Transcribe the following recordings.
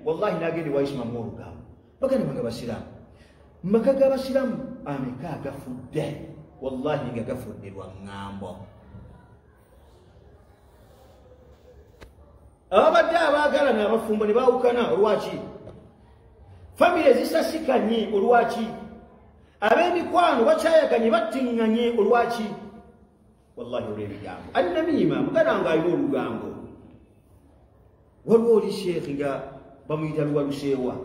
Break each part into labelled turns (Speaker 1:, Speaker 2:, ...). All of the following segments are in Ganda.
Speaker 1: Wallahi nagende waisima mu olugambo. Baganda bange basiraamu, maka g'abasiraamu ameka agafudde, wallahi nga gafudde lwa ŋŋambo. Ababadde abaagalana abafumbo ne baawukana olwaki? Famire ezisasikanye olwaki? Ab'emikwano bakyayaganye battiŋŋanye olwaki? Wallahi olw'ebigambo. Annamiima, muganda wange alina olugambo. Waliwo oli sheekhi nga bamuyita Lubaluseewa.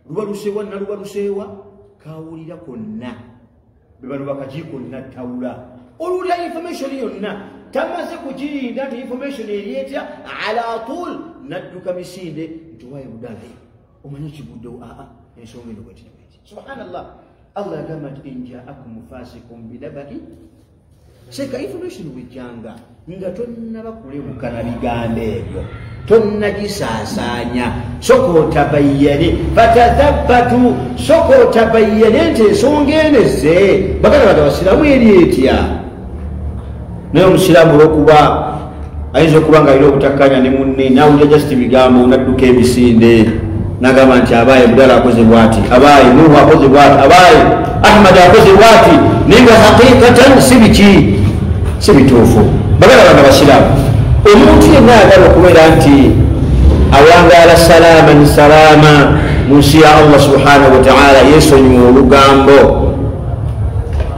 Speaker 1: Lubaluseewa Nalubaluseewa kawulira konna, be bano bakajiiko nattawula. Oluwulira information yonna tamaze kugirinda nti information eri etya, ala tul nadduka misinde nti waayo budala omanyi ekiguddewo, aa ensonga eno bweti bweti. Subhanallah, Allah yagamba nti injaakum fasikum binabai. Seka information bwejjanga nga tonnaba kulebuka na bigambo ebyo, tonnagisaasaanya, soka otabayyane, fatathabbatu, soka otabayyane nti ensonga eno ezze. Baganda bange abasiraamu eri etya? Naye omusiraamu olwokuba ayinza okuba nga alina obutakkanya ne munne, n'awulira just bigambo n'adduka emisinde n'agamba nti abaaye Budala akoze bw'ati, abaaye Nuhu akoze bw'ati, abaaye Ahmad akoze bw'ati, naye nga haqiqatan si biki, si bituufu. Baganda bange abasiraamu, omuntu yenna ayagala okubeera nti awangaala salaaman salaama mu nsi ya Allah subhanahu wa ta'ala, yeesonyiwa olugambo.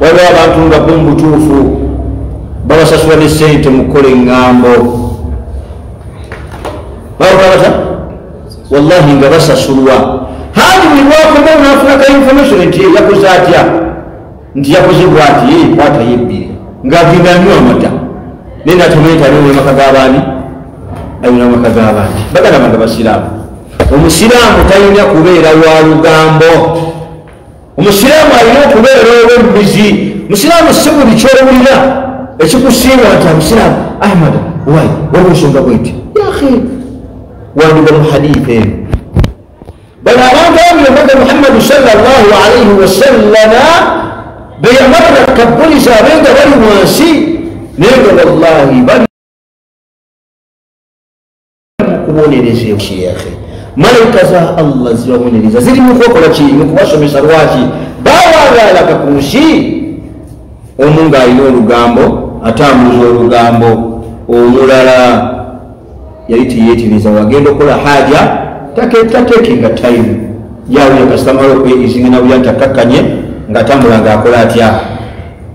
Speaker 1: Waliwo abantu nga bo mu butuufu babasasula ne ssente mu kukola eŋŋambo. Babata wallahi nga basasulwa. Haji buli lwakomawo n'afuna ka information nti yakoze atya, nti yakoze bw'ati, kwatayo ebbiri ng'agenda anywa amata naye natomenta alina amaka g'abaani, alina amaka g'abaani. Baganda bange basiraamu, omusiraamu talina kubeera wa lugambo. Omusiraamu alina okubeera ow'emmizi. Musiraamu si buli ky'owulira ekikusinga nti omusiraamu Ahmad wayi waliwo ensonga bweti yaakhi wandiga mu hadithi eno. Bano abantu ababiri omubaka Muhammadu sallallahu alaihi wasallama be yamarra kabbuliza abe nga bali wansi, naye nga wallahi bali mu kubonereza sheekhe. Malayika za Allah zibabonereza ziri mu kubakola ki? Mu kubasomesa. Lwaki bawangaalaka ku nsi? Omu ng'alina olugambo, atambuza olugambo, omulala yali teyeetereza, wagenda okukola haja tateekinga time, yawulira kasita amala okweyizinga nawulira nti akkakkanye, ng'atambula ng'akola atya,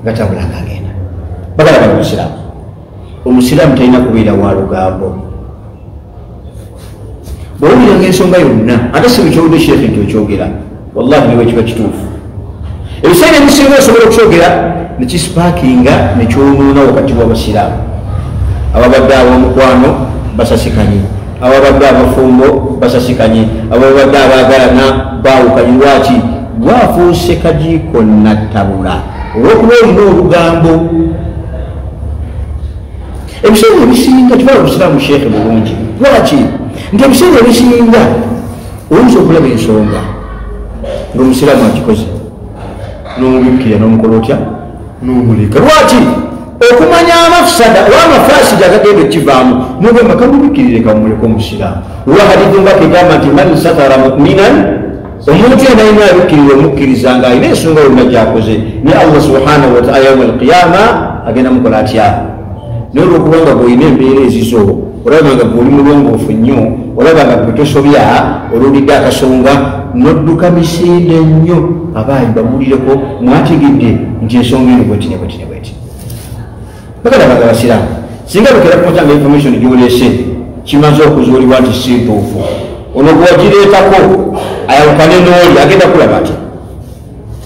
Speaker 1: ng'atambula ng'agenda. Bagala bali musiraamu, omusiraamu talina kubeera wa lugambo. Bw'owuliranga ensonga yonna, ate si buli kyowulidde sheekhe nti okyogera, wallahi ne bwe kiba kituufu, ebiseera ebisinga osobola okukyogera ne kisipaakinga ne kyonoona wakati w'abasiraamu. Ababadde ab'omukwano basasikanye, ababadde abafumbo basasikanye, ababadde abaagalana baawukanye. Lwaki? Gwafuuse kajiiko nattabula olw'okuba olina olugambo. Ebiseera ebisinga tubala obusiraamu sheekhe bulungi. Lwaki? Nti ebiseera ebisinga oyinza okulaba ensonga ng'omusiraamu agikoze n'omubikkirira n'omukola otya, n'omuleka. Lwaki? Okumanya amafsada oba amafasida agagenda okivaamu, nogamba kamubikkirire kamuleke omusiraamu. Olwa hadithi nga kegamba nti man satara muminan, omuntu yenna alina abikkirira omukkiriza ng'alina ensonga yonna gy'akoze, naye Allah subhanahu wataala yauma alqiyama agenda mukola atya? Naye olwokubanga bw'olina embeera ezizo, olaba nga gwe oli mulongoofu nnyo, olaba nga gwe tosobya, olulidde akasonga n'odduka misinde nnyo, abaayi bamulireko mwategedde nti ensonga eno bweti ne bweti ne bweti. Baganda bange abasiraamu, singa bukera kumakya nga information gy'oleese kimaze okuzuulibwa nti si ntuufu, ono gwe wagireetako ayawukane n'oli agenda kulaba atya?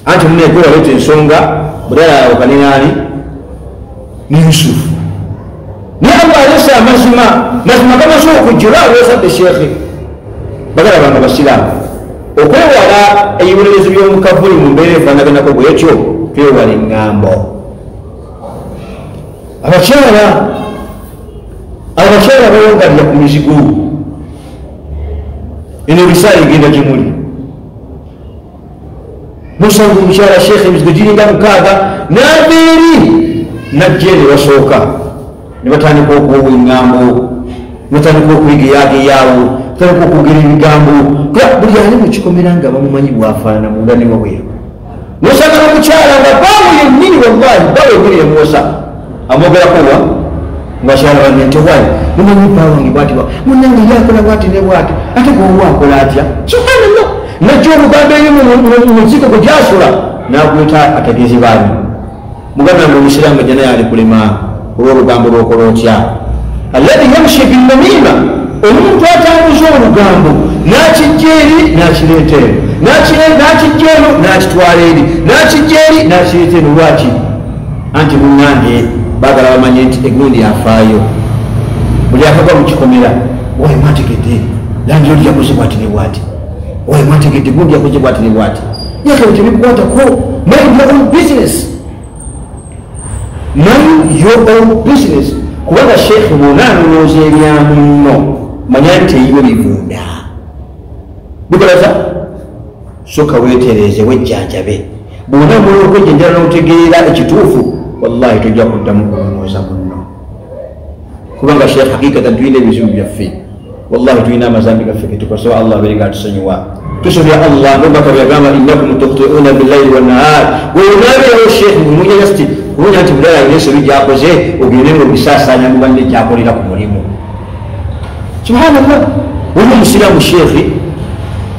Speaker 1: Anti munne gwe waleeta ensonga bulala ayawukane n'ani? Ne Yusufu. Naye Allah aleese amazima, mazima gamaze okujjula olwozadde sheekhe. Baganda bange abasiraamu, okwewala ebibonerezo by'omukavuli mu mbeera efaanaganako bwetyo, twewala eŋŋambo. Abakyala bawongalira ku mizigo eno, ebisaala egenda gye muli nosanga omukyala sheekhe emizigo giringa 6 n'ava eri najja eno basooka ne batandika okuwowa eŋŋambo, ne batandika okuyigeyageyaawo. Kutandika okwogera ebigambo. Buli ali mu kikomera nga bamumanyi bw'afaanana munda ne wabweru. Nosanga n'omukyala nga bbaawe yennyini, wallahi bbaawe yennyini yamuwosa. Amwogerako wa? Ng'akyala banne nti waayi mumanyi bba wange bw'ati munnange ye akola bw'ati ne bw'ati, ate gwe akola atya? Subhanallah. Najja olugambo eri mu nziko gwe gyasula n'agweta ategeeze baani. Muganda wange omusiraamu ejja naye ali kulema olw'olugambo lw'okola otya? Alladhi yamshi binnamima, omuntu atambuza olugambo n'akijja eri n'akireeta eno, n'akijja eno n'akitwala eri, n'akijja eri n'akireeta eno. Lwaki? Anti munnange baagala bamanye nti egundi afaayo. Buli akagwa mu kikomera, oyo mwategedde langi oli yakoze bwati ne bwati, oyo mwategedde gundi yakoze bwati ne bwati. Yekebyo tebikukwatako. Mind your own business, mind your own business. Kubanga sheekhe bw'onaanonooza ebya munno, manya nti eyiwe bivunda bikolaza. Soka weetereeze, wejjanjabe. Bw'onaamala okwejjanjala n'otegeera ekituufu, wallahi tojja kuddamu kulonooza munno. Kubanga sheekhe hakikatan tulina ebizibu byaffe, wallahi tulina amazambi gaffe getukosewa. Allah abeere nga atusonyiwa. Tusubya Allah ng'omubaka bwe yagamba, innakum tukhti'una billayli wannahar. Bw'onaabeerawo sheekhe ng'omunya just kubunya nti bulala alina ensobi gy'akoze, ogende ng'obisaasaanya mu banne gy'akolera ku mulimu. Subhanallah. Waliwo omusiraamu sheekhe,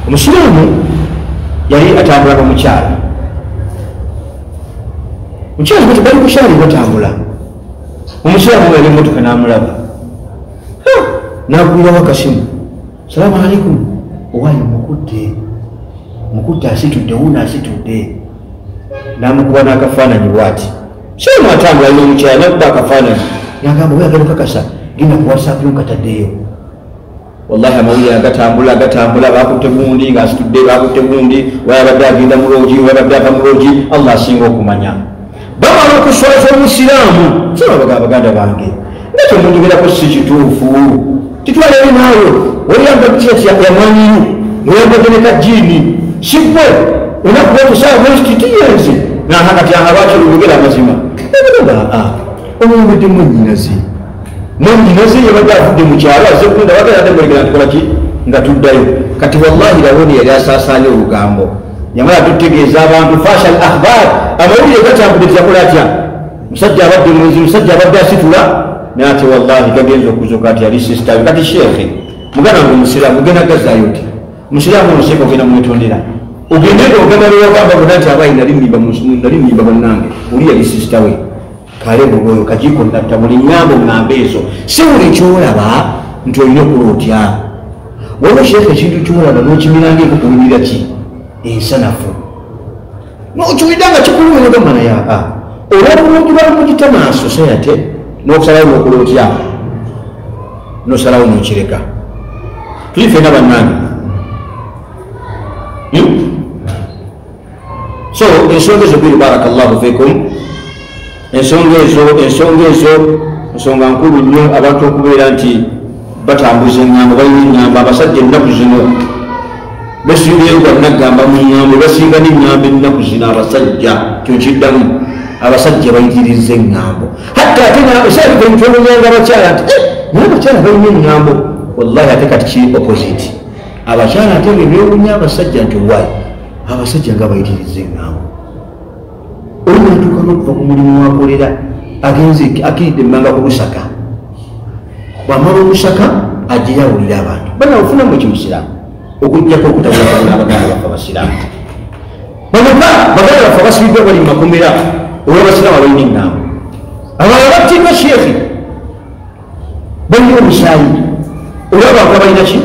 Speaker 1: omusiraamu yali atambula n'omukyala. Omukyala bati bali kukyali batambula, omusiraamu yali emmotoka n'amulaba, n'agulirawo akasimu, salaamu alaikum, owaayi mukudde mukudde asitudde wuuno asitudde. N'amukuba n'akafaananyi bw'ati. Siraamu atambula n'omukyala, n'akuba akafaananyi, n'agamba oyagala okakasa, genda ku WhatsApp yo nkataddeyo. Wallahi amawulire agatambula agatambula, bakutte gundi ng'asitudde, bakutte gundi wayabadde agenda mu loogi, wayabadde ava mu loogi. Allah asinga okumanya. Bamala okuswaza omusiraamu. Siraba baganda bange nga kyemunjogerako si kituufu, titwala eri naawe oyambadde t-shirt ya Man U, oyambadde ne kajiini, si ggwe olunaku lwotusaawa bwekiti tiyenze naha kati aha lwaki oluyogera amazima? Omuyambadde mwennyinaze, mwennyinaze yabadde avudde mu kyalo azze kunda wagala ate mwegera ntukola ki nga tuddayo. Kati wallahi lawoni yali asaasaanya olugambo, yamala tutegeeza abantu fashal akhbar, amawulire gatambudde tiyakola atya, musajja abadde mwenzi, musajja abadde asitula. Naye ate wallahi gagenza okuzuuka ati yali sister we. Kati sheekhe muganda wange omusiraamu, ogenda gazaayo oti musiraamu omuseeka, ogenda mwetondera, ogende ogamba bewagamba bonna nti abayi nali nnimba bannange, oli yali sister we. Kale bugoyo kajiiko natta buli ŋŋambo ŋŋambo ezo, si buli kyolaba nti olina okukola otya. Waliwo sheekhe ekintu kyolaba n'okimiranga ekukuwulira ki ensanafu, n'okiwulira nga kikuluma, nogamba naye aa olw'obulungi bwamugita maaso so ate n'okusalawo n'okola otya, n'osalawo n'okireka. Tuli ffenna bannange. So ensonga ezo bbiri, barakallahu fikum, ensonga ezo nsonga nkulu nnyo. Abantu okubeera nti batambuza eŋŋambo, balina eŋŋambo. Abasajja ennaku zino besuubirayo gwannaggamba mu ŋŋambo, basinga n'eŋŋambo ennaku zino abasajja. Kyokiddamu, abasajja bayitiriza eŋŋambo, hatta ate esaatwenyanga abakyala nti naye abakyala balina eŋŋambo. Wallahi ate kati kiri opposite, abakyala ate bebyewunya abasajja nti why abasajja nga bayitiriza eŋŋambo. Oli natuuka n'okuva ku mulimu wakolera, agenze akiridde emmanga ku lusaka, bwamala olusaka ajja yawulira abantu bana ofunamu ekimusiraamu okugjako okutabulabula. Abaganda baffe abasiraamu bamuka, baganda baffe abasibiddwa bali mumakomera olw'abasiraamu abalina eŋŋambo. Abalala battiddwa sheekhi, balina omusaayi olw'abantu abalina ki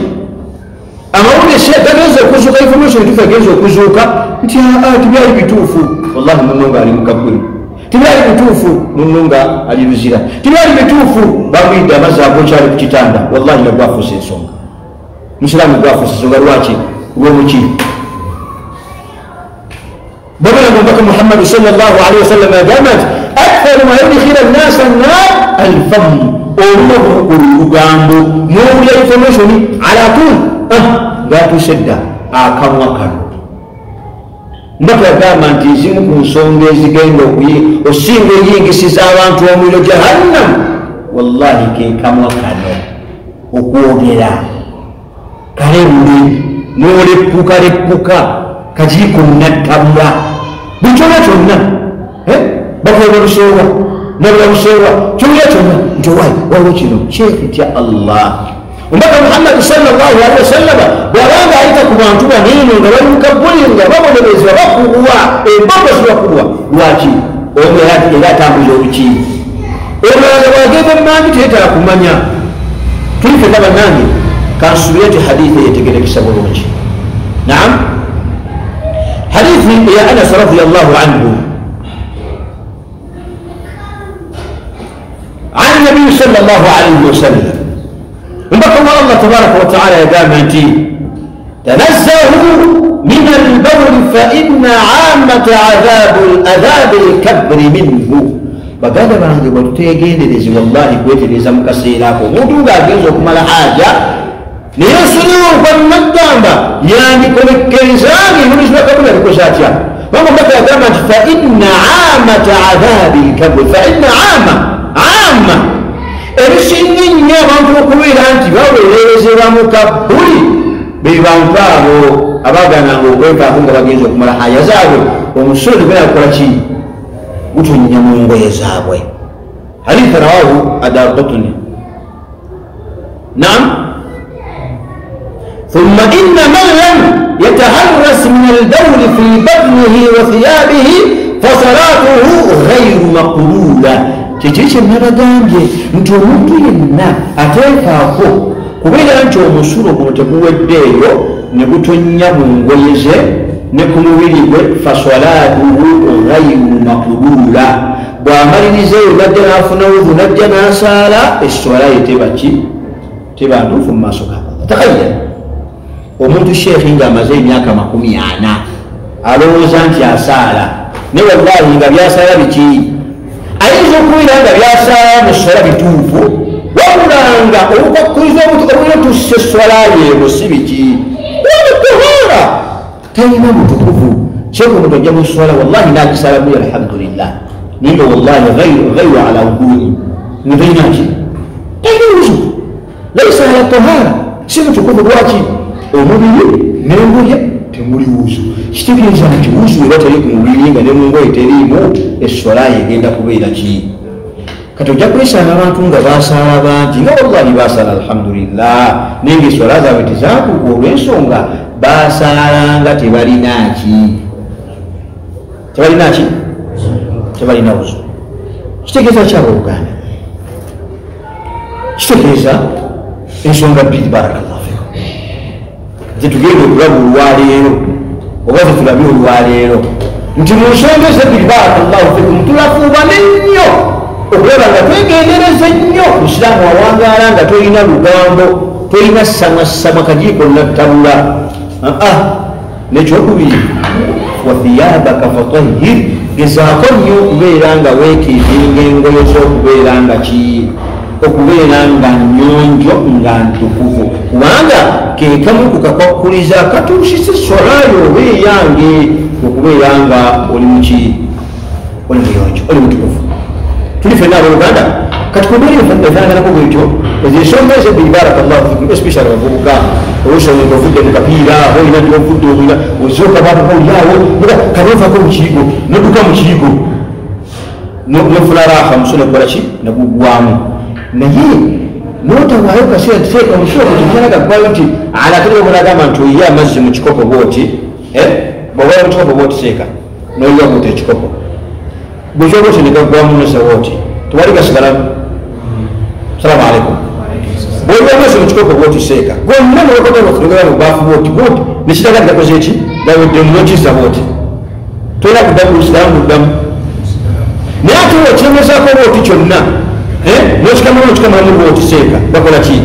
Speaker 1: amawulire gagenza okuzuuka, information etuufu agenza okuzuuka nti aa tibyali bituufu. Wallahi muno nga ali mukabuli, tibyali bituufu, muno nga ali luzira, tibyali bituufu, bamuyidde amazzi agokyali ku kitanda. Wallahi nga gwafuusa ensonga, musiraamu gwafuusa ensonga. Lwaki? Lwomuki babala mubaka Muhammadi sallallahu alaihi wasallam yagamba nti aktharu ma yudkhila nnasa nnar alfamu, olunaku olugambo n'owulya information ala tul ngatuuse dda akamwa kano. Mbaka yagamba nti ezimu ku nsonga ezigenda osinga oyingisiza abantu omuliro Jahannam, wallahi ke kamwa kano okwogera. N'oleppuka leppuka kajiiko nattabula buli kyonna kyonna bakola buseewa nabula buseewa kyonna kyonna nti owaayi waliwo kino sheekhi tya Allah. Omubaka Muhammadi sallallahu alaihi wasallam bw'abanga ayita ku bantu banene nga bali mu kabbuli nga babonerezebwa bakubwa embogo zibakubwa lwaki omu era atambuza oluki omulala bw'agenda emanju teyeetala kumanya. Tuli ffenna bannange kansuubire nti hadithi eyetegerekesa bulungi. Naam, hadithi eya Anas radiyallahu anhu an nabiyi sallallahu alaihi wasallam mbaka wa Allah tabaraka wa taala yagamba nti tanazzahu min albawli fa inna ammata adhabi alkabri minhu. Baganda bange bwetutegendereze wallahi kwetereza mu kaseera ako omuntu ng'agenza okumala haja naye nsonyiwa okwannaggamba yandikomekkerezange ebulizibwa kabula bikoze atya? Kubanga omubaka yagamba nti fa inna amata adhabi lkabri fa inna ama ebisinga ennyo abantu okubeera nti baweererezebwa mu kabbuli be bantu abo abaagananga okwefaako nga bagenza okumala haja zaabwe omusulo tegulina kukola ki gutonnya mu ngoye zaabwe. Haditha rawahu Ad-Darqutni. Naam. ثم إن من لم يتحرس من البول في بطنه وثيابه فصلاته غير مقبولة. Kiki kye nabagambye nti omuntu yenna ateefaako kubeera nti omusulo guno teguweddeeyo ne gutonnya mu ngoye ze ne ku mubiri gwe fasalatuhu ghayru maqbula, bw'amaliriza eyo najja n'afuna wudhu najja n'asaala esswala ye teba ki teba ntuufu mu maaso ga Allah. Takhayyal omuntu sheekhi ng'amaze emyaka 40 alowooza nti asaala naye wallahi nga byasaala biki ayinza okubeera nga byasaala mu sswala bituufu wabulanga obukwakkuliza obulina tussa esswala yeebo si biki wabituhaara talina mutukuvu. Sheekhi omuntu ajja mu sswala wallahi n'agisaala buyi alhamdulillah naye nga wallahi ghayru ala wudu'i nga talina ki talina wuzu laisa ala tahara si mutukuvu. Lwaki? Omubiri n'engoye temuli wuzu. Kitegeeza nti wuzu eba teri ku mubiri nga ne mu ngoye teriimu esswala egenda kubeera ki? Kati ojja kwesanga abantu nga basaala bangi nga wallahi basaala alhamdulillah naye nga esswala zaabwe tezaatuuka olw'ensonga basaalanga tebalina ki tebalina ki tebalina wuzu. Kitegeeza ki abooluganda? Kitegeeza ensonga bbiri barakallahu fikum zetugenda okulaba olwaleero oba zetulabye olwaleero nti mu nsonga ezo ebbiri barakallahu fikum tulafuubane nnyo okulaba nga twegendereza nnyo. Musiraamu awangaala nga tolina lugambo tolina samwasamwa kajiiko nattabula. Nekyokubiri wathiyabaka fatahhir, gezaako nnyo okubeera nga weekiiringa engoye z'okubeera nga ki okubeera nga nnyonjo nga ntukuvu kubanga ke kamu ku kakwakkuliza katuusisa esswalayo oba eyange okubeera nga oli muki oli muyonjo oli mutukuvu. Tuli ffenna abooluganda kati kumbeera efaanaganako bwetyo ezo ensonga ezo ebbiri barakallahu fikum especially abavubuka oluusi omuntu ovudde mu kapiira oba olina gyovudde olina ozooka babuka oliawo kanovaako mu kiyigo nodduka mu kiyigo nofuna raaha musu nekukola ki neguggwamu naye notawaayo kaseera teeka omusulo kutekyala gaggwayo nti alatere obunagamba nti oyiye amazzi mu kikopo bwoti bw'oba mu kikopo bwoti seeka n'oyiwa bwoti ekikopo bwekyoba oti negaggwamu nosawa oti tewali gasigalamu. Salamu alaikum. Bw'oyiwa amazzi mu kikopo bwoti seeka gonna nobakotaogera mu baafu bwoti bwoti nekiraga nti gakoze eki gaweddemu nokizza bwoti tolina kuddamu lusigalamu luddamu naye ate okyemezaako bwoti kyonna nokikamala nokikamalamu bwoti seeka bakola ki?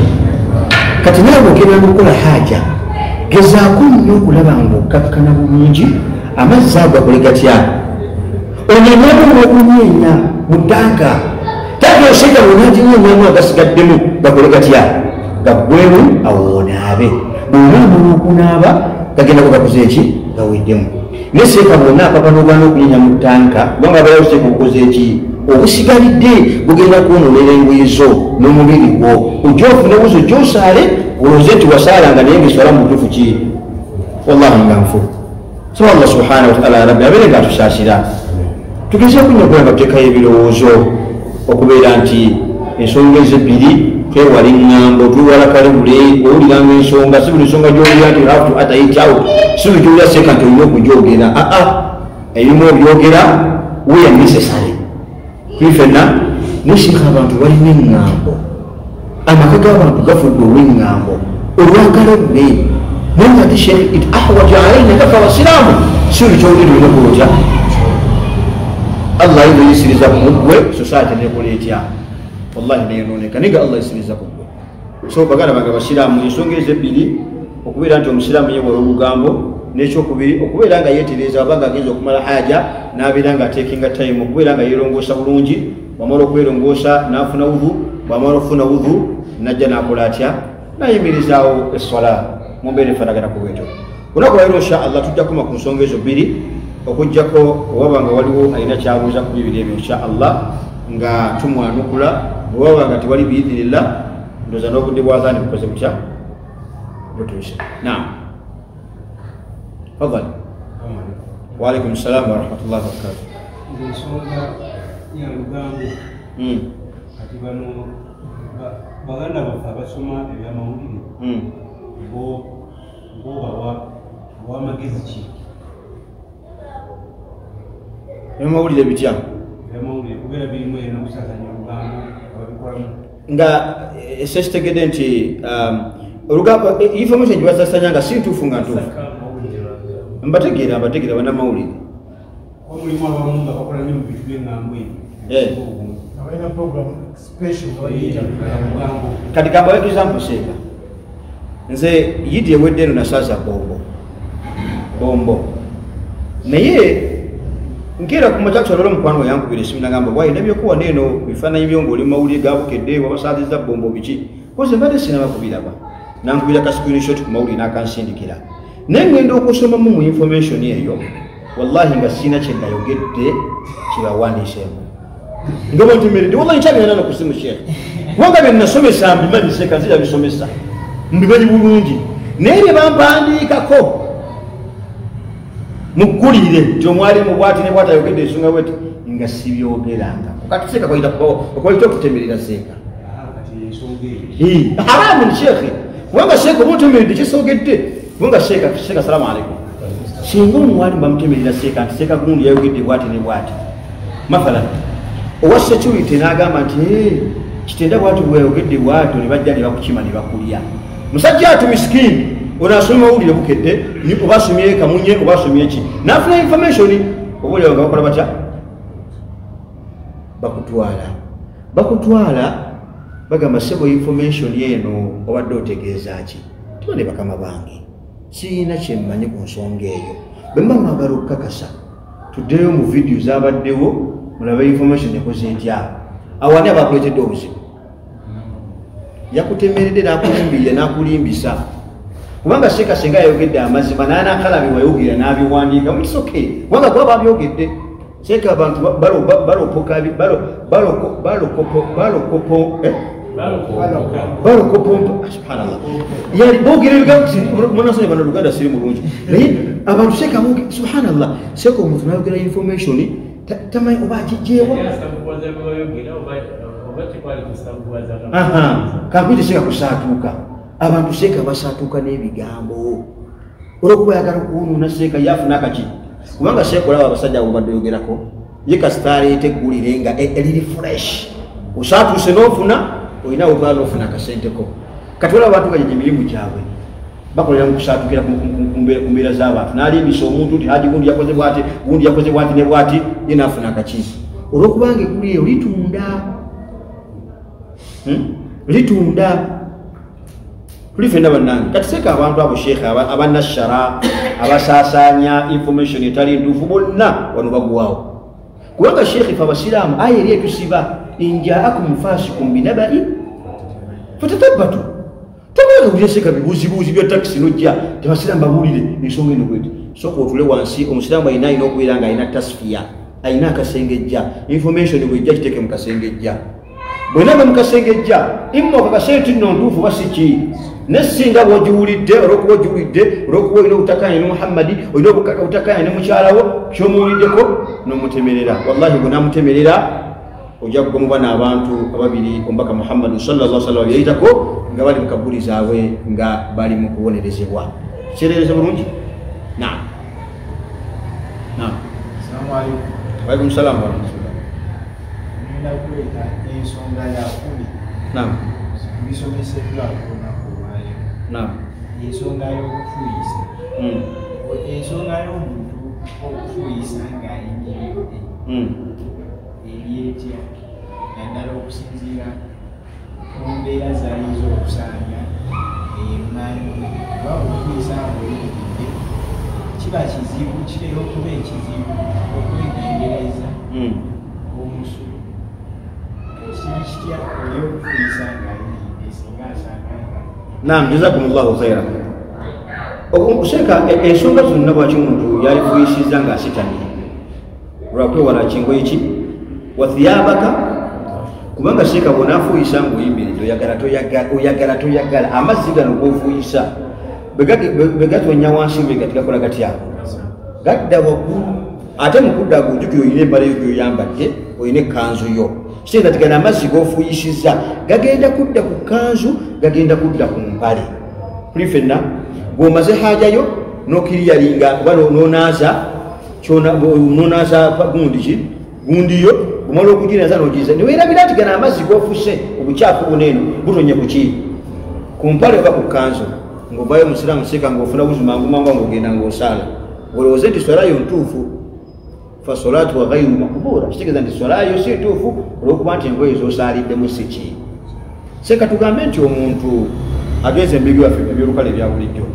Speaker 1: Kati naawe ogenda n'okukola haja gezaako nnyo okulaba ng'okkakkana bulungi amazzi ago gakole gatya onyenyamu n'okunyeenya mu ttanka tanka eseeka bw'onaaginyenyamu agasigaddemu gakole gatya gaggwemu awo onaabe bw'onaamala okunaaba gagendako gakoze eki gaweddemu. Naye seeka bwonna apapa n'ogaana okunyeenya mu ttanka kubanga abeerawo seeka obukoze eki obusigalidde bugenda kwonoonera engoye zo n'omubiri gwo ojja ofune wuzu gy'osaale olowooze nti wasaalanga naye ng'eswala mu butuufu ki Wallahi nga nfu. So Allah subhanahu wa ta'ala rabbi abeere nga atusaasira, tugezeeko nnyo okulaba tuteekayo ebirowoozo okubeera nti ensonga ezebbiri twewala eŋŋambo, twewala kalebule. Owuliranga ensonga, si buli nsonga gy'owulira nti you have to utter it out, si buli gy'owulira seeka nti olina okugyogera. Aa, ebimu obyogera where necessary. Tuli ffenna nesika abantu balina eŋŋambo, amaka g'abantu gafudde olw'eŋŋambo, olwakalebule. Naye nga ate sheekh it ahwaja alaina gafe abasiraamu, si buli kyowulira olina okulotya. Allah ayinza oyisiriza ku ggwe, society nekola etya? Wallahi neyonooneka, naye nga Allah ayisiriza ku ggwe. So baganda bange abasiraamu, ensonga ezo ebbiri, okubeera nti omusiraamu yeewala olugambo, n'ekyokubiri okubeera nga yeetereeza aba nga agenza okumala haja n'abeera nga ateekinga time okubeera nga yeerongoosa bulungi. Bwamala okwerongoosa n'afuna wudhu, bwamala okufuna wudhu najja n'akola atya? Nayimirizaawo esswala mu mbeera efaanagana ku bwetyo. Olunaku lwaleero insha Allah tujja kukoma ku nsonga ezo bbiri, okuggyako owaba nga waliwo alina kyabuuza ku bibiri ebyo insha Allah nga tumwanukula. Bwewaba nga tewali biidhinillah, ndowooza n'obudde bwa adhaani bukoze butya butuuse. Naam, fadhali. Wa alaikum salam wa rahmatullahi wa barakatuh.
Speaker 2: Ensonga ya lugambo, kati bano baganda baffe abasoma ebyamawulire bo bawa amagezi ki?
Speaker 1: Ebyamawulire bitya?
Speaker 2: Ebyamawulire kubeera birimu era n'okusaasaanya olugambo ababikolamu
Speaker 1: nga sekitegedde nti olugambo information gye basaasanya nga si ntuufu, nga ntuufu. Mbategeera, mbategeera bannamawulire.
Speaker 2: Mulimu abamu nga bakola nnyo mu bintu by'eŋŋambo ebyo.
Speaker 3: Abalina program special
Speaker 2: bayita lugambo.
Speaker 1: Kati kambawe example seeka, nze yidi ewedde eno nasaaza bombo bombo, naye nkeera ku makya kusalala omukwano yankubira esimu nagamba wayi ndabye neno bifaananyi byo ng'oli mu mawulire gabukedde wabasaazizza bombo biki, koze mbadde sinaba kubiraba. Nankubira ka screenshot ku mawulire n'akansindikira, naye ngenda okusomamu mu information eyo wallahi nga sirina kye nayogedde kyebawandiiseemu, nga bwentumiridde wallahi nkyabirana no ku simu sheekh, kubanga bye nasomesa mbimanyi, seeka nzira bisomesa mbimanyi bulungi, naye bye bampandiikako muggulire nti omwalimu bwati ne bwati ayogedde ensonga bweti nga sibyogerangako. Kati seeka okwaita okutemerera seeka haramu sheekhe, kubanga seeka oba otemeredde kyesogedde, kubanga seeka seeka salamu alaikum, singa omwalimu bamutemerera seeka nti seeka gundi yayogedde bwati ne bwati, mathalan owa security n'agamba nti kitenda bwati bweyogedde bwatyo, ne bajja ne bakukima ne bakulya. Musajja atu misikini ono asomye mawulire bukedde, oba asomye kamunye oba asomye ki, n'afuna information oba olyawo nga bakola batya? Bakutwala, bakutwala bagamba sebo information eno obadde otegeeza ki? Tubadde bakama bange sirina kyemmanyi ku nsonga eyo, bwe mba mwagala okukakasa tuddeyo mu vidiyo zabaddewo mulabe information ekoze etya. Awo ani abakuleetedde obuzibu? Yakutemeredde n'akulimbirira n'akulimbisa, kubanga seeka senga yayogedde amazima n'anakala bye wayogera n'abiwandiika mukisoke, kubanga kuba babyogedde seeka abantu balokopompa subhanallah, yani boogera ebigambo munasonyi bano Luganda siri mulungi, naye abantu seeka subhanallah, seeka omuntu n'ayogera information tamanyi oba akigyewa. Kampuyite seeka kusaatuuka, abantu seeka basaatuuka n'ebigambo olwokuba ayagala okuwunuuna seeka yafuna akaki, kubanga seeka olaba abasajja abo badde oyogerako ye kasita aleeta eggulire nga eriri fresh, osaatuuse n'ofuna olina oba n'ofuna akasenteko. Kati olaba abantu nga gye emirimu gyabwe bakolera mu kusaatukira ku mbeera z'abantu, n'alimbisa omuntu nti haji gundi yakoze bwati, gundi yakoze bwati ne bwati, ye n'afuna akakizi olwokubanga eggulire litunda litunda. Tuli ffenna bannange. Kati seeka abantu abo sheekhe abannashara abasaasaanya information etali ntuufu bonna wano bagwawo, kubanga sheekhe fe abasiraamu aya eri etusiba injaakum fasikum binabai fatatabbatu, tomala kulya seeka bibuuzibuuzi bya takisi nojja tebasiraamu babuulire ensonga eno bweti. Sooka otule wansi, omusiraamu alina alina okubeera nga alina tasfiya, alina akasengejja, information bwejja kiteeke mu kasengejja. Bw'onaava mu kasengejja imma okakase nti nno ntuufu oba si ki, naye singa bw'ogiwulidde olw'okuba ogiwulidde olw'okuba olina obutakkaanya ne Muhammadi, olina obutakkaanya ne mukyala wo, ky'omuwuliddeko n'omutemerera. Wallahi bw'onaamutemerera ojja kugwa mu bano abantu ababiri omubaka Muhammadi sallallahu alaihi wasallam yayitako nga bali mu kabuli zaabwe nga bali mu kubonerezebwa. Kyerereze bulungi? Naam. Naam.
Speaker 3: Assalamu alaikum.
Speaker 1: Wa alaikum salaam wa rahmatullah.
Speaker 3: Ngenda kuleeta ensonga ya 10.
Speaker 1: Naam.
Speaker 3: Bisomeseddwa olunaku olwaleero.
Speaker 1: Naam.
Speaker 3: Ensonga y'okufuuyisa. Ensonga y'omuntu okufuuyisa ng'ayimiridde. Eri etya? Naddala okusinziira ku mbeera z'ayinza okusanga emanju. Kuba okufuuyisa ng'oyimiridde kiba kizibu, kitera okuba ekizibu okwegendereza omusu. Kiri kitya oli okufuuyisa ng'ayimiridde singa asanga nga?
Speaker 1: Naam, jazakumullahu khairan. Okuseka ensonga zonna lwaki omuntu yalifuuyisizza ng'asitamye lwakwewala kingoye ki wathiyabaka, kubanga seeka bw'onaafuuyisa ng'oyimiridde oyagala toyagala, oyagala toyagala, amazzi gano g'ofuuyisa bwe gatonya wansi bwe gati gakola gatya? Gadda waggulu. Ate mu kudda gujjukira olina embala yo gy'oyambadde, olina ekkanzu yo. Kitegeeza nti gano amazzi g'ofuuyisizza gagenda kudda ku kkanzu, gagenda kudda ku mpale. Tuli ffenna bw'omaze haajayo n'okiriyalinga oba n'onaaza n'onaaza gundi ki gundi yo, bw'omala okuginaza n'ogiza ne weerabira nti gano amazzi g'ofuse obukyafu buno eno butonye ku ki? Ku mpale oba ku kkanzu. Ng'ovaayo omusiraamu seeka ng'ofuna wuzu mangu mangu ng'ogenda ng'osaala, olowooze nti swala yo ntuufu. Fa salatu wa ghayru maqbula, kitegeeza nti swala yo si ntuufu olw'okuba nti engoye z'osaaliddemu si ki. Seeka tugambe nti omuntu agenze embibi waffe ebyolukale ebya bulijjo,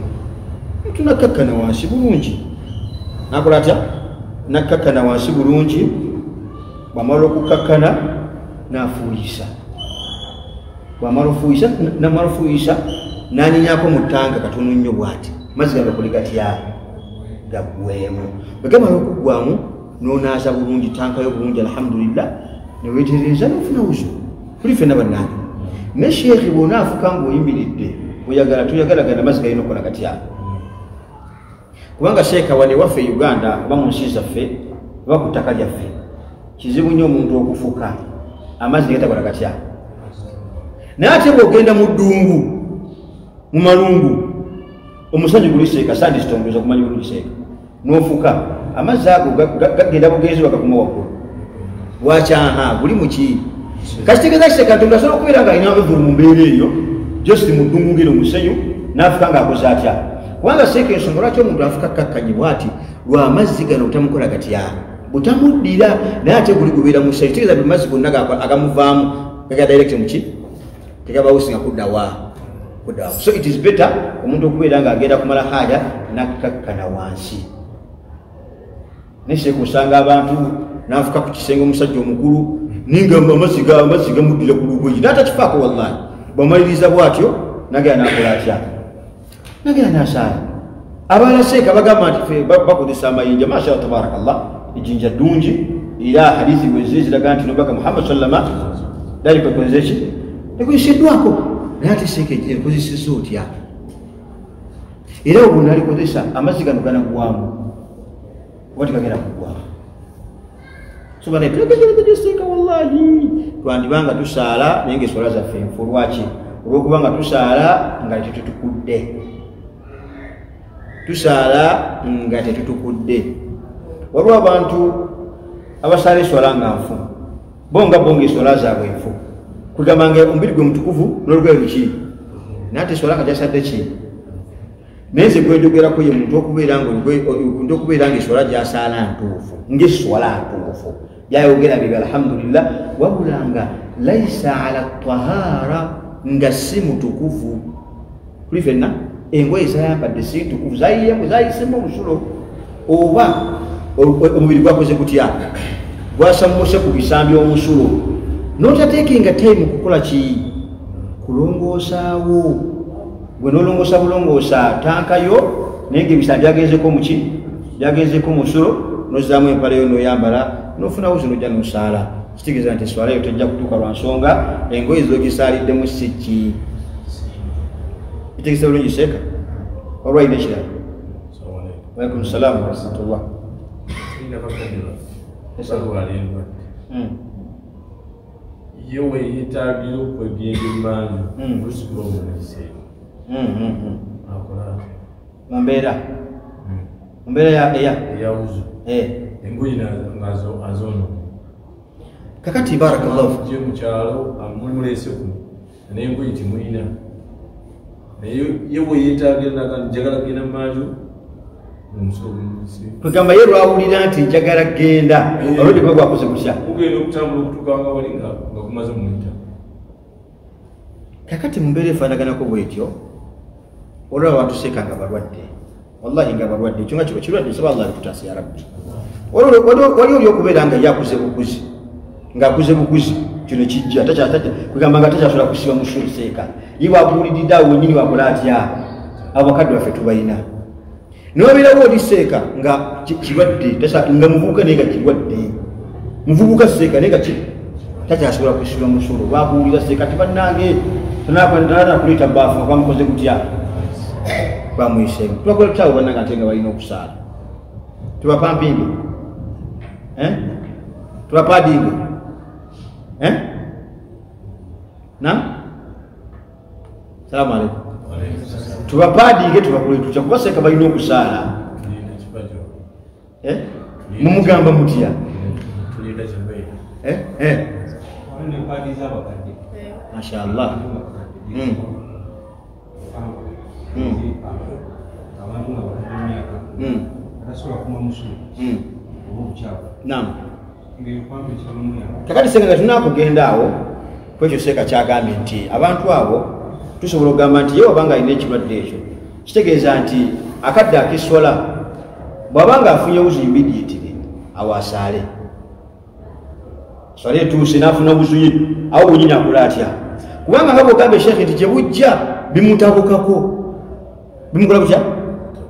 Speaker 1: tunakkakkana wansi bulungi, nakola atya? Nakkakkana wansi bulungi, bw'amala okukkakkana n'afuuyisa, bw'amala ofuuyisa n'amala ofuuyisa n'anyinyako mu ttanga katono nnyo bw'ati, mazzi gano gatya? Gaggwemu. Bwe gamala okuggwamu n'onaaza bulungi tanka yo bulungi, alhamdulillah, ne weetereeza n'ofuna wuzu. Tuli ffenna bannange. Ne sheekhi bw'onaafuka ng'oyimiridde oyagala toyagala gano amazzi galina okukola gatya? Kubanga seeka wano ewaffe e Uganda oba mu nsi zaffe oba ku ttaka lyaffe kizibu nnyo omuntu okufuka amazzi ne gatakola gatya. Naye ate bw'ogenda mu ddungu mu malungu omusanyu guli seeka sandstone oyinza okumanya bulungi seeka n'ofuka amazzi ago gagenda bugenzi bagakuma waggulu. Lwaki? Aha, guli mu ki? Kakitegeeza ki seeka nti omuntu asobola okubeera ng'alina udhuru mu mbeera eyo just mu ddungu ng'eno musenyu n'afuka ng'akoze atya? Kubanga seeka ensonga lwaki omuntu afuka akkakkanye bw'ati lwa mazzi gano butamukola gatya, butamuddira, naye ate guli gubeera musenyu. Kitegeeza buli mazzi gonna agamuvaamu gaga direct mu ki? Tegabawusinga kudda wa? Kudda wa. So it is better omuntu okubeera ng'agenda kumala haaja n'akkakkana wansi. Naye seeka osanga abantu n'afuka ku kisenge omusajja omukulu ninga amazzi gamuddira ku lugoye n'atakifaako wallahi. Bw'amaliriza bw'atyo n'agenda n'akola atya? Nagenda n'asaala. Abalala seeka bagamba nti ffe bakozesa amayinja. Mashallah tabarakallah, ejjinja ddungi era hadithi bwe ziri ziraga nti n'omubaka Muhammad sallama dali kwekozesa ki? Ekozesiddwako. Naye ate seeka ekozesezza otya? Era obwo nalikozesa amazzi gano ganaggwamu oba tegagenda kuggwamu? So bane tulegezeregeje seeka wallahi twandibanga tusaala naye ng'eswala zaffe nfu. Lwaki? Olw'okuba nga tusaala nga tetutukudde, tusaala nga tetutukudde. Waliwo abantu abasaala eswala nga nfu, bo nga bo ng'eswala zaabwe nfu, kugamba nga omubiri gwe mutukuvu n'olugoye luki, naye ate eswala nga gyasadde ki? Naye nze gwenjogerako ye muntu okubeera ng'eswala gy'asaala ntuufu, ng'eswala ntuufu byayogera bibyo alhamdulillah, wabula nga laisa ala tahara, nga si mutukuvu. Tuli ffenna engoye zayambadde si ntukuvu, zayisemu omusulo oba omubiri gwakoze gutya, gwasammuse ku bisambi omusulo, n'otateekenga time kukola ki? Kulongoosaawo. Gwe n'olongoosa bulongoosa tanka yo naye ng'ebisambi byagenzeko muki? Byagenzeko musulo, n'ozzaamu empale yo n'oyambala n'ofuna wuzu n'ojja n'osaala. Kitegeeza nti eswala eyo tejja kutuuka lwa nsonga engoye z'ogisaaliddemu si ki. Bitegeeza bulungi seeka olwalina ekirala. Waalaikum salaamu warahmatullah.
Speaker 4: Ye weyeetaagira okwegenda emmanju olusigula omuliseeyo akola atya?
Speaker 1: Mu mbeera
Speaker 4: eyawuzu engoye nga azonoona.
Speaker 1: Kakati barakallahu
Speaker 4: je mu kyalo muleese kuno naye engoye temulina, naye ye weyeetaagira njagala kugenda mmanju.
Speaker 1: Kugamba ye lwawulira nti njagala genda olwedde kuba gwakoze gutya
Speaker 4: kugenda okutambula okutuuka nga wali nga gumaze muyita.
Speaker 1: Kakati mu mbeera efaanaganako bwetyo olwaba abantu seeka nga balwadde, wallahi nga balwadde, ekyo nga kiba kirwadde, nsaba Allah alitutaasa ya Rabbi. Wali oli okubeera nga yakuze bukuzi, ng'akuze bukuzi kino kijja kugamba nga takyasobola kusiba musuulu seeka, ye wabuuliridde awo wennyini wakola atya? Abakadde baffe tubalina. Niwabeerawo oli seeka nga kirwadde, nga muvubuka naye nga kirwadde, muvubuka seeka naye nga takyasobola kusiba musuulu, babuulira seeka ti bannange tanakuleeta baafu nga bamukoze gutya, bamuyiseemu. Tubakola tutya abo bannange ate nga balina okusaala? Tubapampinge, tubapadinge, na salaamu aleikum. Tubapadinge tubakole tutya kuba seeka balina okusaala? Mumugamba mutya? Mashallah. Naam. Kakati seeka nga tunakugenda awo kwekyo seeka kyagambye nti abantu abo tusobola okugamba nti ye wabanga alina ekirwadde ekyo, kitegeeza nti akadde ak'eswala bw'abanga afunye wuzu immediately awo asaale swala etuuse n'afuna wuzu ye awo wenyini akola atya? Kubanga nga bw'ogamba sheekhe nti gye bujja bimutabukako, bimukola butya?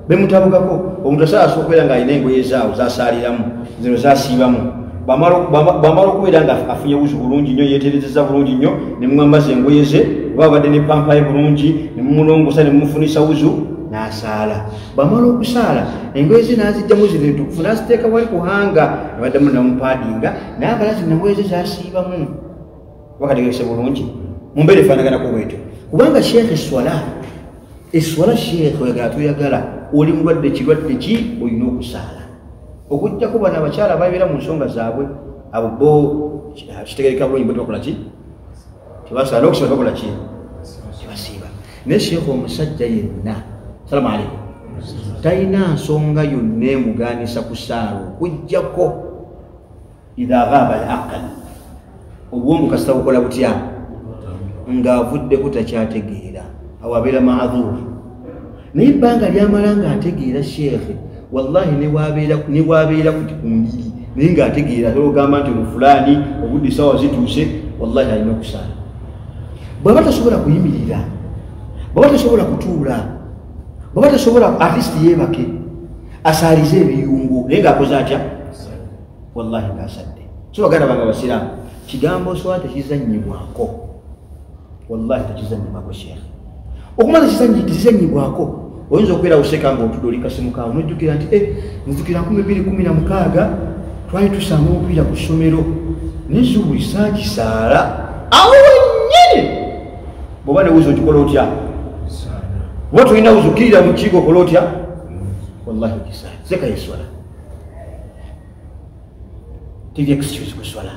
Speaker 1: Bimutabukako. Omuntu asaala asobola okubeera ng'alina engoye zaawo z'asaaliramu zino z'asiibamu, bw'amala okubeera nga afunye wuzu bulungi nnyo, yeeterezeza bulungi nnyo, ne mumwambaza engoye ze oba abadde ne pampa ye bulungi, ne mumulongosa ne mumufunisa wuzu n'asaala. Bw'amala okusaala engoye ze n'azijjamu zino entukufu n'aziteeka wali kuhanga, ne baddamu namupaadinga n'abala zino engoye ze z'asiibamu. Wakategerekese bulungi mu mbeera efaanaganako bwetyo, kubanga sheekhe eswala sheekhe oyagala toyagala, oli mulwadde kirwadde ki olina okusaala. Okujjako bano abakyala babeera mu nsonga zaabwe abo bo kitegereka bulungi, bo tebakola ki? Tebasaala, n'okusiba tebakola ki? Tebasiiba. Naye sheekhe omusajja yenna, salaamu aleikum, talina nsonga yonna emugaanisa kusaala okujjako idha ghaba al aql, obwongo kasita bukola butya ng'avuddeko takyategeera, awo abeera maadhuur. Naye ebbanga lyamala ng'ategeera sheekhe, wallahi ne bwabeera ku ndiri naye ng'ategeera, ate ogamba nti ono fulaani obudde essaawa zituuse, wallahi alina okusaala. Bw'aba tasobola kuyimirira, bw'aba tasobola kutuula, bw'aba tasobola at least yeebake asaalize ebiyungo, naye ng'akoze atya? Wallahi ng'asadde. So baganda bange abasiraamu, kigambo swala tekizannyibwako, wallahi tekizannyibwako sheekhe. Okumala tekizannyibwako, oyinza okubeera oseka ng'otudde oli kasimu kaawo n'ojjukira nti nzijukira 2016 twali tusanga omupiira ku ssomero naye zuuli saagisaala awo wennyini. Bw'oba ne wuzu ogikola otya? Oba tolina wuzu kkirira mu kiiko okola otya? Wallahi ogisaala. Seeka yeswala, teri excuse ku swala.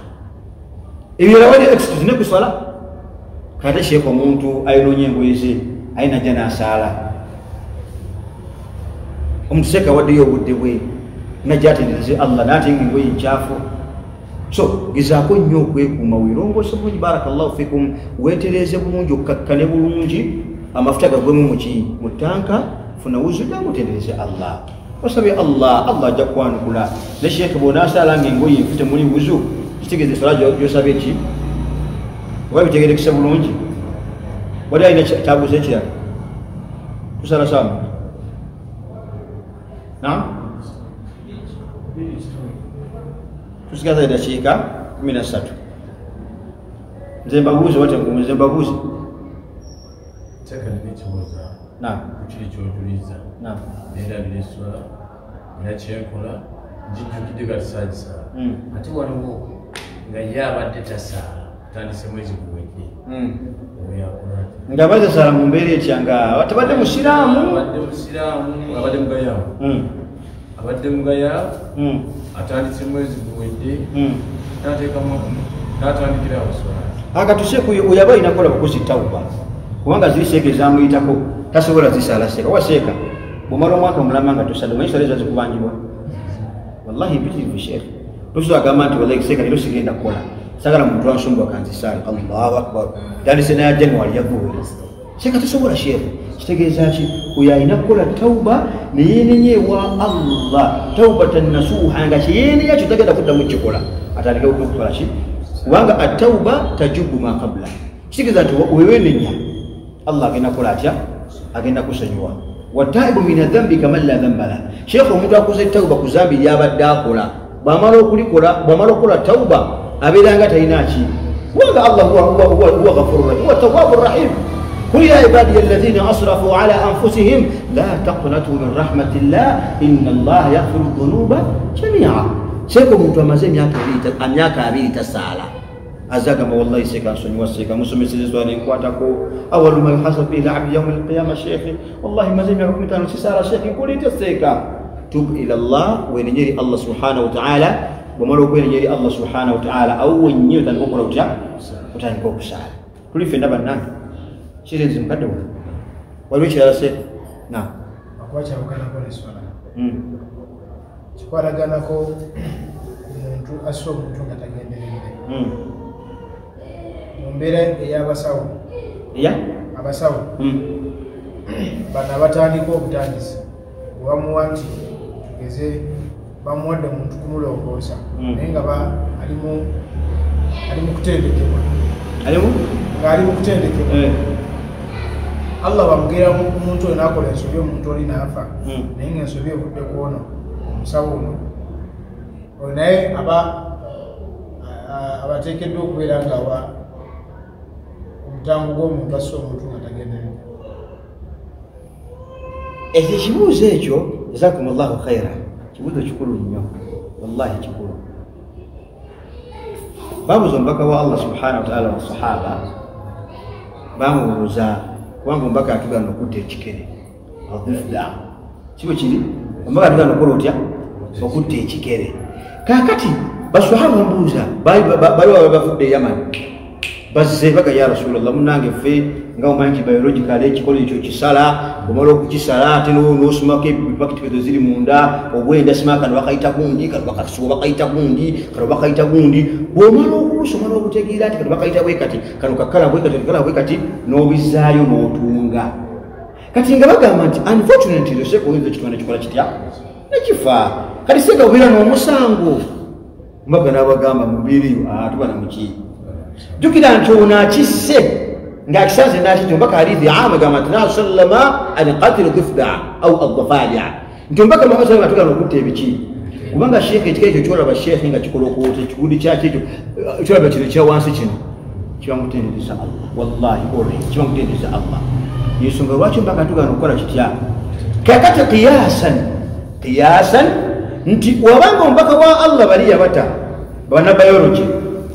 Speaker 1: Ebirala wali excuse ne ku swala. Kate sheekhe omuntu ayonoonya engoye ze aye najja n'asaala, omuntu seeka awaddeyo obudde bwe najja atendereze Allah n'ate nga engoye nkyafu. So gezaako nnyo okwekuuma, weerongoose bulungi, barakallahu fikum, weetereeze bulungi, okkakkane bulungi, amafuta gagwemu muki mu ttanka, funa wuzu jangu otendereze Allah, osabye Allah, Allah ajja kukwanukula. Ne sheekhe bw'onaasaala ng'engoye enfu temuli wuzu, kitegeeza eswala gy'osabye ki? Oba bitegerekese bulungi? Wali alina kyabuuza ekirala? Tusala saamu Naam, tusigaza eddakiika 13. Nze mbabuuze wate nze mbabuuze.
Speaker 4: Kyakali n'ekibuuzo.
Speaker 1: Naam.
Speaker 4: Kiri ky'ojuliza.
Speaker 1: Naam.
Speaker 4: Neerabira esswala, nina kyenkola, njijjukidde kati saagisaala. Ate waliwo nga ye abadde tasaala, atandise mwezi guwedde. Oyo akola atya?
Speaker 1: Nga abadde tasaala mu mbeera etya nga tabadde musiraamu?
Speaker 4: Abadde musiraamu, abadde mugayaavu. Abadde mugayaavu, atandise mwezi guwedde, n'atandikira awo esswala.
Speaker 1: Akatuse ku oyo aba alina kukola bukozi tawuba. Kubanga ziri seeka ezamuyitako tasobola zisaala seeka. Oba seeka bw'omala omwaka omulama nga tosadde, omanyi esswala ezo zikubanjibwa. Wallahi mpitirivu sheekh. Tosobola agamba nti wallahi seeka leero sigenda kukola. Sagala muntu ansumbuwa kanzisaale. Allahu akbar. Tandise n'aya January yaguwe. Seeka tosobola sheekh. Kitegeeza ki? Oyo alina kukola tawuba ne yeenenya ewa Allah. Tawbatan nasuha nga kye kyo tagenda kuddamu kukikola. Atandike okukola ki? Kubanga at-tawba tajubu ma qabla. Kitegeeza nti wewenenya Allah agenda kukola atya? Agenda kusonyiwa. Wataibu min adh-dhanbi kaman la dhanba lah. Sheikh omuntu akoze tawuba ku zambi ly'abadde akola, bw'amala okulikola, bw'amala okukola tawuba abeera nga talina ki? Kubanga Allah huwa ghafurur rahim, huwa tawwabur rahim. Qul ya ibadiya alladhina asrafu ala anfusihim la taqnatu min rahmatillah inna Allaha yaghfiru dhunuba jami'a. Sheikh omuntu amaze emyaka abiri tasaala. Azagamba wallahi seeka nsonyiwa seeka musomeseze swala enkwatako awalu ma yuhasabu bihi al-abdu yawma al-qiyama sheikh wallahi maze emyaka 15 sisaala sheikh nkola seeka. Tub ila Allah, wenenye eri Allah subhanahu wa ta'ala. Bw'omala okwenenya eri Allah subhanahu wa ta'ala awo wennyini otandika okukola otya? Otandika okusaala. Tuli ffenna bannange kirenzi mukadde wange. Waliwo ekirala seeka? Naam.
Speaker 3: Akuba kyawukanako n'esswala. Kikwataganako ku muntu assa omuntu nga tagenderedde. Mu mbeera ey'abasawo. Abasawo. Bano abatandika obutandisi bwe bamuwa nti tugeze bamuwadde omuntu kumulongoosa naye nga ali mu kutendekebwa. Ng'ali mu kutendekebwa. Allah bamugera omuntu oyo n'akola ensobi omuntu oli n'afa naye ng'ensobi evudde ku ono omusawo ono. Oyo naye abateekeddwa okubeera ng'awa omutango gw'omuntu assa omuntu nga tagenderedde.
Speaker 1: Ekyo ekibuuzo ekyo jazakumullahu khaira, kibuuzo kikulu nnyo, wallahi kikulu. Babuuza omubaka wa Allah subhanahu wa ta'ala wasahaba, bamubuuza kubanga omubaka atugana okutta ekikere adhifda, kibo kiri omubaka atugana okukola otya? Okutta ekikere. Kaakati basahaba bamubuuza, bali baba bavudde e Yamani bazze baga ya Rasulallah, munnange ffe nga omanyi nti biological ekikolo ekyo kisala, omala okukisala ate n'osomako ebibakitegezo ziri munda, obwenda sima kano bakayita gundi, kano bakasuba bakayita gundi, kano bakayita gundi. Bw'omala okulusoma n'okutegeera nti kano bakayita bwe kati, kano kakala bwe kati, kakala bwe kati, n'obizaayo n'otunga. Kati nga bagamba nti unfortunately seeka oyinza ekitwana ekikola kitya? Nekifa. Kati seeka obeera n'omusango. Mbaga n'abagamba mu mbeera eyo tuba na muki. Jjukira nti ono akisse ng'akisanze n'akitya omubaka hadithi amagamba nti naha sallama an qatili dhifda au adhafadia, nti omubaka Muhammad sallallahu alaihi wasallam okutta ebiki. Kubanga sheekh ekikere ekyo kyolaba sheekh nga kikola okuwota ekigundi kyakyo ekyo kyolaba kino ekya wansi kino kiba mukutendereza Allah, wallahi ore kiba mukutendereza Allah. Yensonga lwaki omubaka atugana okukola kitya? Kakati qiyasan nti wabanga omubaka wa Allah bali yabata bana biology,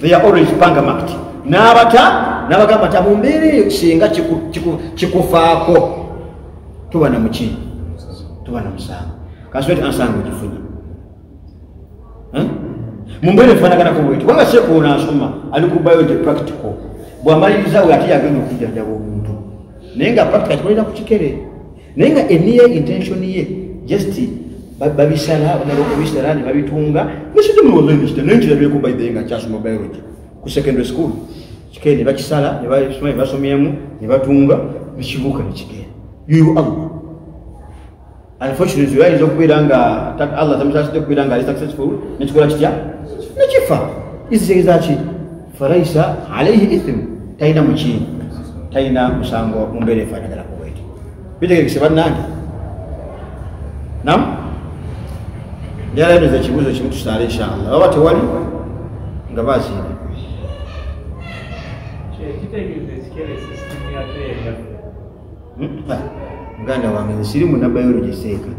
Speaker 1: they are always pangamaked. N'abata n'abagamba nti mu mbeera eyo singa kikufaako tuba na muki, tuba na musango. Kanswete ansango ogifunye mu mbeera efaanaganako bweti, kubanga seeka ono asoma ali ku biology practical, bw'amaliriza we ate yagenda okujjanjaba omuntu naye nga practical akikolera ku kikere, naye nga eniye intention ye just babisala, bamala okubisala ne babitunga nekita naye nkirabyeko by the way nga nkyasoma biology ku secondary school, kikere ne bakisala ne basoma ne basomyemu ne batunga nekibuuka nekigenda. Yoyo Allah unfortunately ayinza okubeera nga Allah tamusasidde okubeera nga ali successful nekikola kitya? Nekifa. Ekitegeeza ki? Falaisa alaihi ithm, talina muki, talina musango mu mbeera efaanaganako bweti. Bitegerekese bannange? Nam? Njagala neza ekibuuzo kimu tusaale inshallah. Oba tewali? Nga baziina. Muganda wange nze siri munnabayology seeka.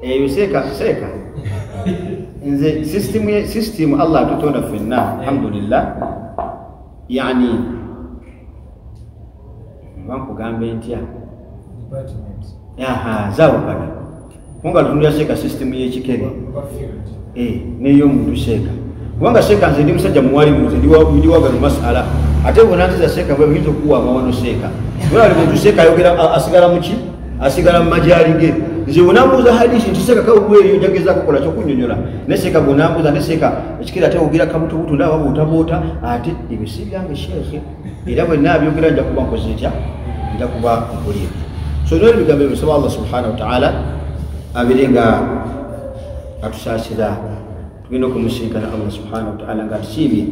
Speaker 1: Eyo seeka seeka. Nze system Allah atutonda ffenna alhamdulillah. Yani bankugambe ntya zaawukana kubanga lutunulira seeka system y'ekikere n'ey'omuntu seeka kubanga seeka nze ndi musajja muwalimu nze ndi wagano masala ate bwonantiza seeka bwe biyinza okuwa amawano seeka bali muntu seeka ayogera asigala muki asigala mu majaali ge nze bwonambuuza hadisi nti seeka kawugweeyo njagezaako kukola kyokunnyonnyola ne seeka bwonambuuza ne seeka ekikere ate ogira kabutobuto ndaba babuutabuuta ate ebyo si byange sheekhe era bwe naabyogera nja kuba nkoze ntya nja kuba nkuliira. So noli bigambo ebyo nsaba Allah subhanahu wa ta'ala abeere nga atusaasira tugenda okumusinkana Allah subhanahu wa ta'ala nga atusiibye.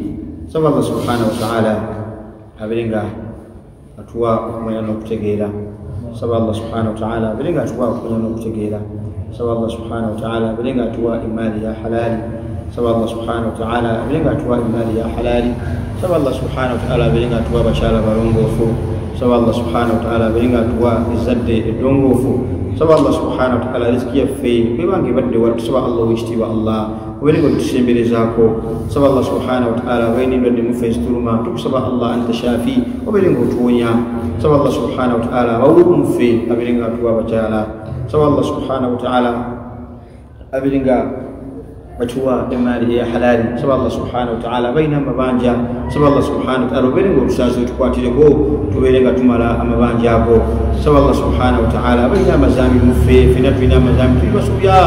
Speaker 1: Nsaba Allah subhanahu wa ta'ala abeere nga atuwa okumanya n'okutegeera. Nsaba Allah subhanahu wa ta'ala abeere nga atuwa okumanya n'okutegeera. Nsaba Allah subhanahu wa ta'ala abeere nga atuwa emaali ya halaali. Nsaba Allah subhanahu wa ta'ala abeere nga atuwa emaali ya halaali. Nsaba Allah subhanahu wa ta'ala abeere nga atuwa abakyala balongoofu. Nsaba Allah subhanahu wa ta'ala abeere nga atuwa ezzadde eddongoofu. Nsaba Allah subhanahu wa ta'ala riziki yaffe bwebanga ebadde wala tusaba Allah owekitiibwa Allah obeere nga otusemberezaako. Nsaba Allah subhanahu wa ta'ala abalina endwadde muffe ezituluma tukusaba Allah anta shafi obeere nga otuwonya. Nsaba Allah subhanahu wa ta'ala abawuulu muffe abeere nga atuwa abakyala. Nsaba Allah subhanahu wa ta'ala abeere nga batuwa emaali eya halaali. Nsaba Allah subhanahu wa ta'ala abalina amabanja nsaba Allah subhanahu wa ta'ala obeere nga otusaasira otukwatireko tubeere nga tumala amabanja ago. Nsaba Allah subhanahu wa ta'ala abalina amazambi muffe ffenna tulina amazambi tuli basubya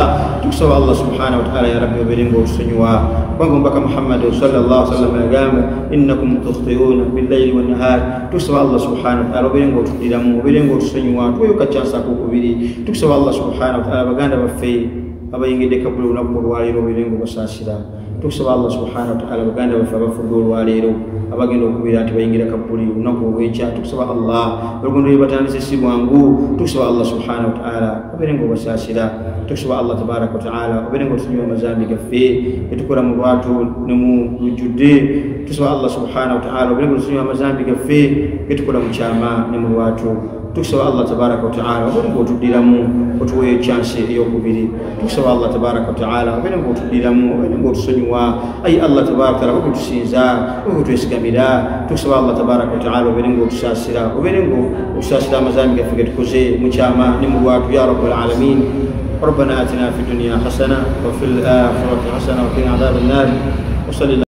Speaker 1: tukusaba Allah subhanahu wa ta'ala ya rabbi obeere nga otusonyiwa kubanga omubaka Muhammad sallallahu alaihi wasallam yagamba innakum tukhti'una billayli wannahar. Tukusaba Allah subhanahu wa ta'ala obeere nga otuddiramu obeere nga otusonyiwa tuweyo kacyansi akokubiri. Tukusaba Allah subhanahu wa ta'ala baganda baffe abayingidde kabuli olunaku olwaleero obeere nga obasaasira. Tukusaba Allah subhanahu wa ta'ala baganda baffe abafudde olwaleero abagenda okubeera nti bayingira kabuli olunaku olw'enkya tukusaba Allah olugendo lwe batandise si bwangu. Tukusaba Allah subhanahu wa ta'ala obeere nga obasaasira. Tukusaba Allah tabaraka wa ta'ala obeere nga otusonyiwa amazambi gaffe getukola mu lwatu ne mu lujjudde. Tusaba Allah subhanahu wa ta'ala obeere nga otusonyiwa amazambi gaffe getukola mu kyama ne mu lwatu. Tukusaba Allah tabaraka wa ta'ala obeere nga otuddiramu otuweeyo chance eyokubiri. Tukusaba Allah tabaraka wa ta'ala obeere nga otuddiramu obeere nga otusonyiwa. Ayi Allah tabaraka wa ta'ala okutusinza okutwesigamira. Tukusaba Allah tabaraka wa ta'ala obeere nga otusaasira obeere nga otusaasira amazambi gaffe getukoze mu kyama ne mu lwatu ya rabbal alamin. ربنا آتنا في الدنيا حسنة وفي الآخرة حسنة وقنا عذاب النار. وصلى